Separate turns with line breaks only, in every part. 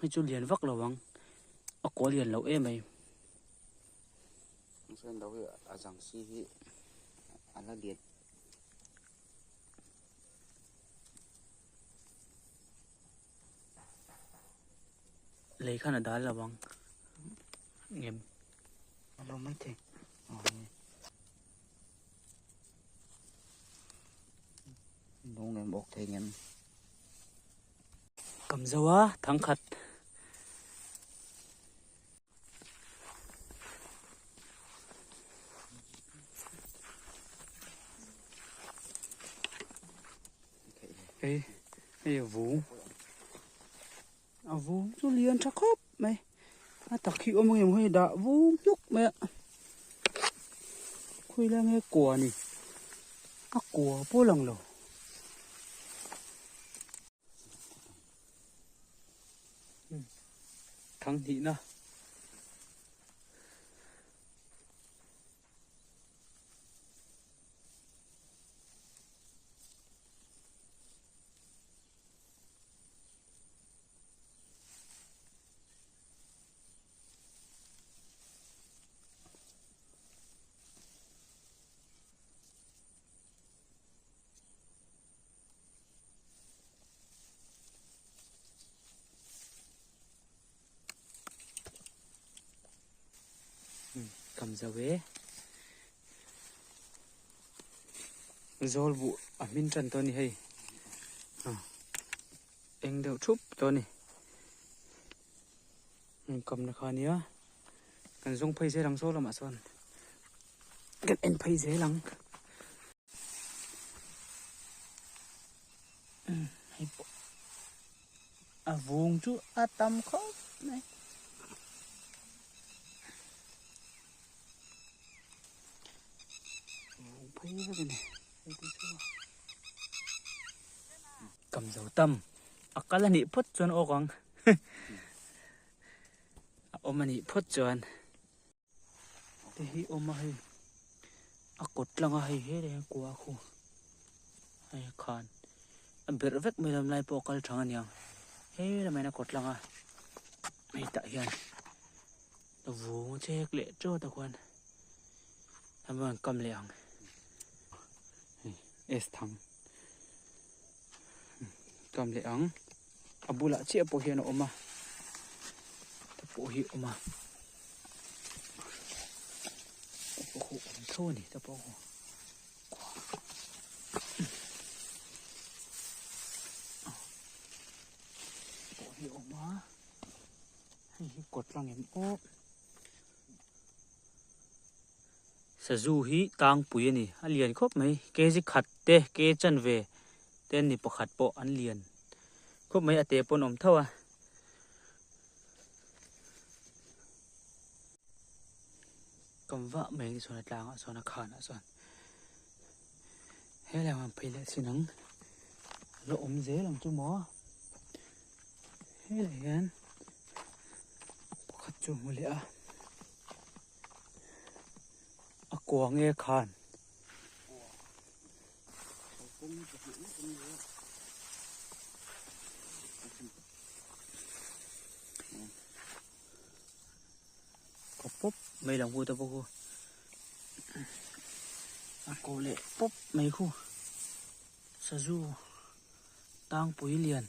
Hei chu lian vak lo ang a kaw lian lo em mai.
Sawn lo hi a zang si hi a la lian.
Lei khan a dal lo ang ngem.
A lo mai thei. Nung em awk thei ngem.
Kam zo a thangkhat. Hei hei a vung a vung chu lian tha khawp mai a tak hi awm ang em hei dah vung hnuk mai a khawilai nge kua a ni a kua pawh a lang lo. Thang hnihna. Kam zo e. Zawl buh a hmin tan tawh a ni hei. Eng deuh thup tawh a ni. Kamna kha a nia. Kan zawng phei zel ang saw lamah chuan kan en phei zel ang. Hei pawh a vung chu a tam khawp mai. Vung phei vek a ni hei te chu. Kam zo tam a kal a nih phawt chuan awk ang. A awm a nih phawt chuan te hi awm a hei a kawt tlang a hei he leh kua khu hei khan a berh vek mai lam lai pawh a kal thang aniang he lamah hian a kawt tlang a hei tah hian vung chek leh teuh ta khuan a rawn kam leh ang hei s thang kam leh ang. A bulah chiah pawh hian a awm a te pawh hi awm a te pawh hi awm tho a ni te pawh hi pawh hi awm a hei hi kawt lang em aw sazu hi tlangpui a ni a lian khawp mai kg khat te kg chanve te an ni pakhat pawh an lian khawp mai a te pawn awm tho a. Kam vah mai ni chuan a tlangah chuan a khanah chuan helai ah phei leh chin ang la awm zel ang chu maw helai hian pakhat chu hmu leh a a kua nge khan. Ka pawp mai lang hu ta bawk hu a ko leh pawp mai khu sazu tangpui lian.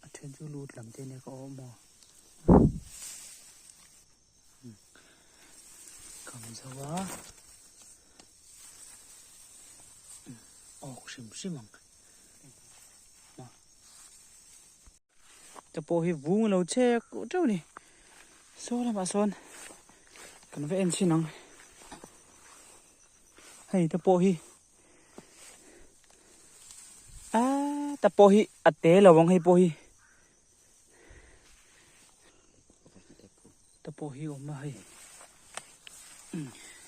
A then chu lut lam te nia ka awm aw kam zo a awk hrim hrim ang. Te pawh hi vung a lo chek teuh a ni saw lamah sawn kan va en chhin ang hei te pawh hi aaa te pawh hi a te lo ang hei pawh hi te pawh hi a awm a hei.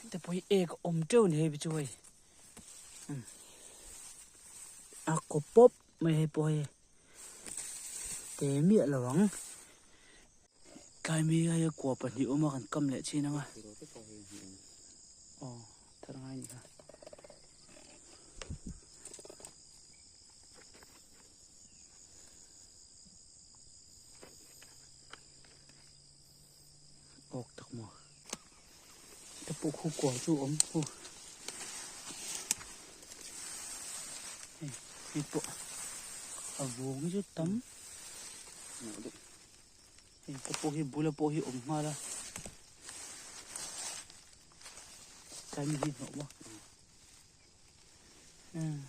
Te pawh hi ek a awm teuh a ni hei chu hei a kaw pawp mai hei pawh hei te miah lo ang tlai mi hei a kua pahnih awm a kan kam leh chin ang a aw thar ngai a ni kha. Awk tak maw te pawh khu kual chu awm khu hei hei pawh a vung hi chu tam hei te pawh hi bula pawh hi awm nghal a tlai mi hi hnawh maw umm.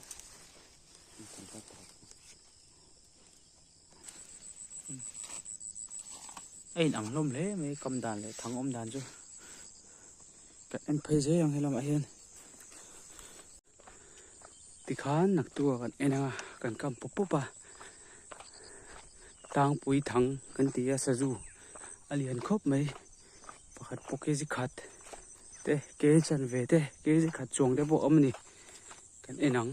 A in ang hlawm hle mai kam dan leh thang awm dan chu kan en phei zel ang helamah hian tikhan naktuk ah kan en anga kan kam pawp pawp a tlangpui thang kan ti a sazu a lian khawp mai pakhat pawh kg khat te kg chanve te kg khat chuang te pawh a awm a ni kan en ang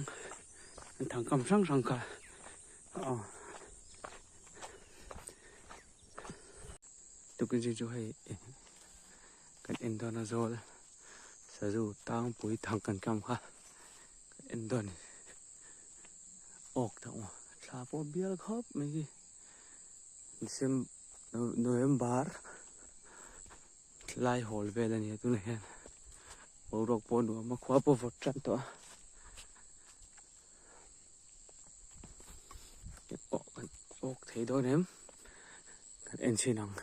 an thang kam hrang hrang kha. Aw tukin chu chu hei kan en dawn a zawl sazu tangpui thang kan kam kha kan en dawn awk tak maw thla pawh bial khawp mai hi December November lai hawl vel a ni a tunah hian boruak pawh nuam a khua pawh vawt tan tawh a. Kan awk thei dawn em kan en chhin ang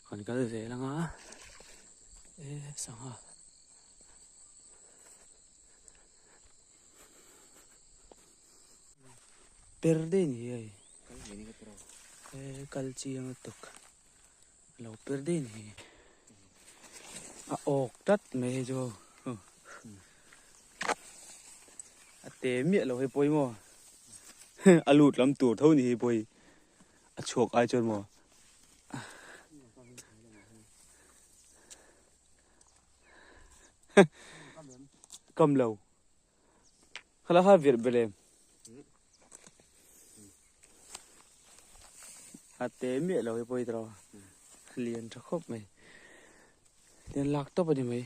kan kal zel anga e sangha per daih ni hei e kal chiang lutuk lo per daih ni hei a awk tlat mai hei chu a te miah lo hei pawimawh a lut lam tur tho ni hei pawh hi a chhuak ai chuan maw kam lo khala kha vir belem a te miah lo hei pawh hi tawh lian tha khawp mai tian lak tawp a ni mai.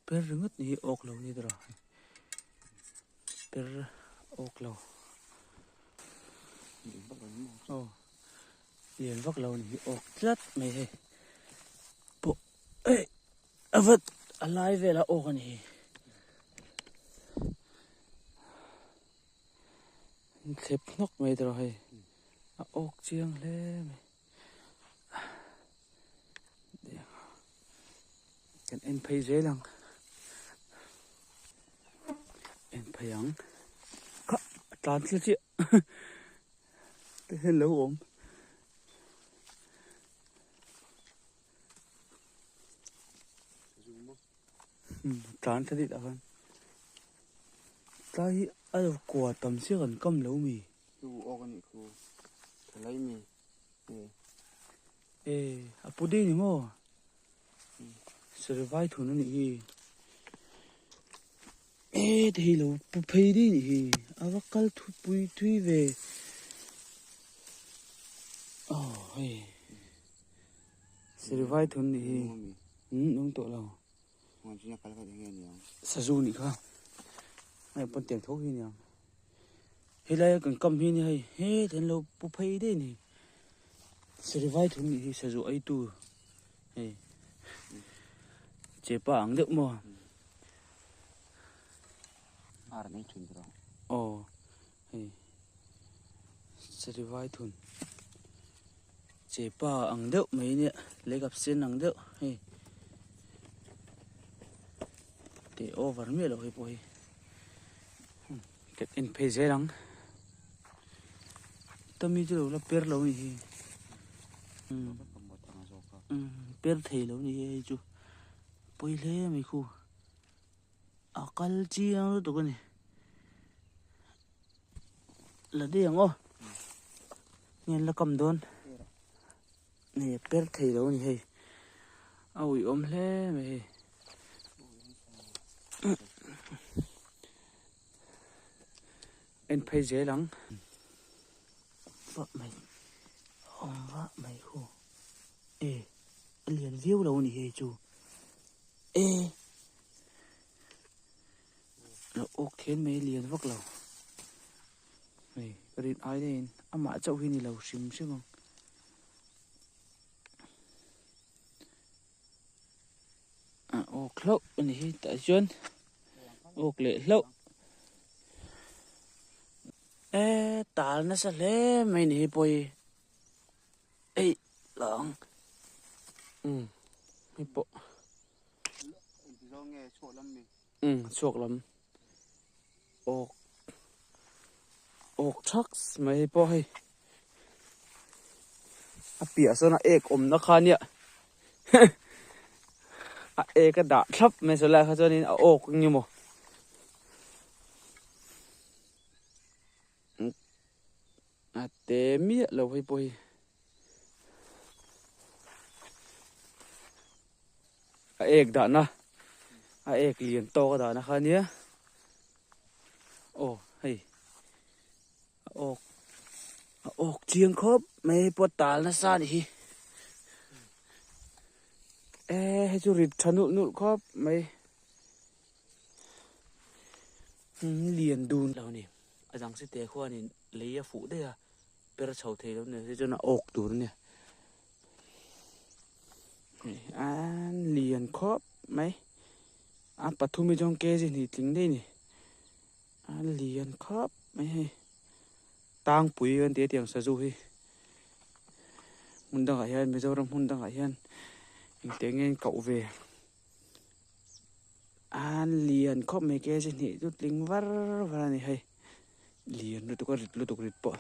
Per ringawt hi awk lo ni tawh per awk lo aw lian vak lo ni hi awk tlat mai hei pawh eh a vat a lai vel a awk a ni hi thlep hnawk mai tawh hei a awk chiang hle mai. Kan en phei zel ang en phei ang kha a tlan thil chiah te hian lo awm tlan thla dih tah khan tlai hi a kua tam chiah kan kam lo mi.
Chu awk a nih khu thalai mi.
E a pu dei ni maw servai thun a nih hi e te hi lo pu phei dei nih hi a va kal thu pui thui ve aw hei servai thun nih hi nung tawh lo sazu nih kha hei pawn tiang tho hi a niang helai a kan kam hi a ni hei hetah hian lo pu phei daih a ni sarivai thum nih hi sazu ei tu hei chepa ang deuh maw aw hei sarivai thun Chepa ang deuh mai nia lei kap sen ang deuh hei teh over miah loh hei pawh hi kan en phei zel ang. Tami chu lo la per lo ni hi. Per thei lo ni hi hei chu. Pawi hle mai khu. A kal chiang lutuk a ni. La daih ang aw. Nge la kam dawn. Nge per thei lo ni hei. A uiawm hle mai hei. En phei zel ang. Vah mai awm vah mai hu e a lian viau lo a ni hei chu e lo awk then mai a lian vak lo hei ka rin ai daihin amah chauh hi ni lo hrim hrim ang. A awk hlauh a ni hi tah chuan awk leh hlauh e tal nasa hle mai ni hi pawh hi eih lang umm hei pawh umm chhuak lam awk awk thak mai hei pawh hei a piah sawn a ek awmna kha nia a ek a dah thlap mai saw lai kha chuanin a awk eng emaw a te miah lo hei pawh hi. A ek dahna a ek lian tawk a dahna kha ania aw hei a awk a awk chiang khawp mai hei pawh tal nasa a nih hi e hei chu rit tha nulh nulh khawp mai lian dun lo a ni a dang si te khuanin lei a fuh daih a per chho thei lo a ni hei chuan a awk tur a nia. An lian khawp mai a pathum hi chuan kg hnih tling daih a ni a lian khawp mai hei tangpui kan tih a tiang sazu hi hmun dangah hian Mizoram hmun dangah hian engtiang nge an koh ve an lian khawp mai kg hnih chu tling var var a ni hei lian lutuk a rit lutuk rit pawh.